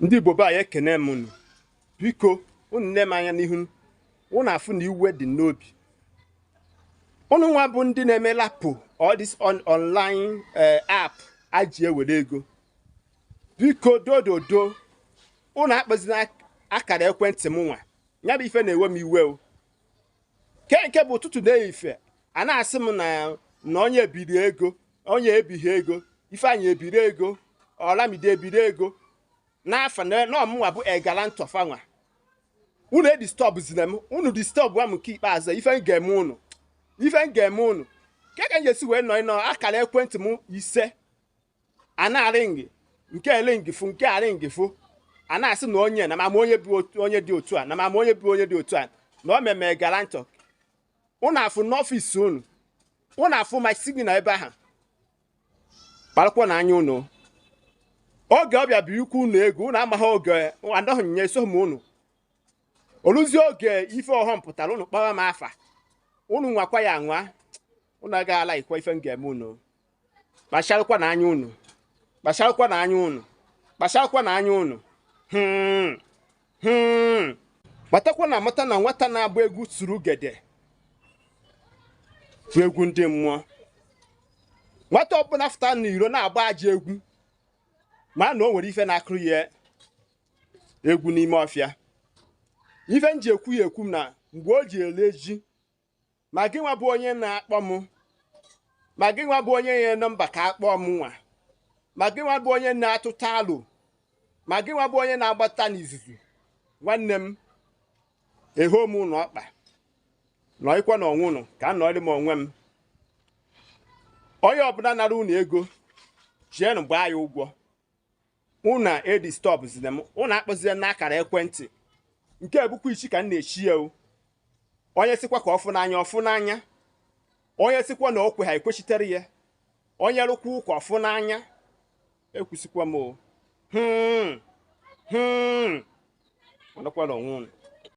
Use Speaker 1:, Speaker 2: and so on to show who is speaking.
Speaker 1: Ndị Igbo be anyị, ekene m unu. Biko, unu nne m anya n'ihu, unu afụ na iwe dị n'obi unu nwa bụ ndị na-eme LAPO, all this online app aji ewere ego. Biko, dododo, unu akpọzina akara ekwentị m nwa. Ya bụ ife na-ewe m iwe o. Ke nke bụ ụtụtụ na-eyife a na-asị m na onye ebiri ego, onye ebighi ego, Ifeanyị ebiri ego, Olamide ebiri ego n'afọ na ọmụnwa bụ egalanto fanwa. Unu edisturbzina m. Unu disturb m nke ikpeazụ, ife m ga-eme unu, ife m ga-eme unu ke ka m ga-esi wee nọ ịnọ akara ekwentị m ise a na-aring, nke ring fụ, nke aring fụ, a na-asị na onye na mama onye bụ onye dị otu a, na mama onye bụ onye dị otu a, na o meme guarantor. Unu afụ n'office unu, unu afụ ma signal ebe ahụ kparakwa na anya unu. Oge ọbịa bụ ikwu unu ego, unu amaghị oge adọghị nye eso m unu. Oluzie oge ife ọghọm pụtara, unu kpawa m afa, unu nwakwa ya nwa, unu agaghị ala ikwa ife m ga-eme unu. Kpacharụkwa na anya unu, kpacharụkwa na anya unu, kpacharụkwa na anya unu. Matakwa na amata na nwata na-agba egwu suru gede bụ egwu ndị mmụọ. Nwata ọbụla fụta n'iro na-agba aja egwu, ma na o nwere ife na-akụrụ ya egwu n'ime ọfịa. Ife m ji ekwu ya ekwu m na mgbe o ji ele ji, ma gị nwa bụ onye na-akpọ m, ma gị nwa bụ onye nye nọmba ka akpọọ m nwa, ma gị nwa bụ onye na-atụta alụ, ma gị nwa bụ onye na-agbata n'izuzu, nwanne m, eho m ụnụ ọkpa nọịkwa n'onwe ụnụ ka m nọrị m onwe m. Onye ọbụla nara unu ego, jienụ gbaa ya ụgwọ. Unu edisturbzina m, unu akpọzina n'akara ekwentị nke ebukwa ichi ka m na-echi ya o. Onye sịkwa ka ọfụ n'anya, ọfụ n'anya. Onye sịkwa na okwe ha ekwechitere ya, onye rụkwa ụka ọfụ n'anya. Ekwusịkwa m o. Nọkwa n'onwe unu.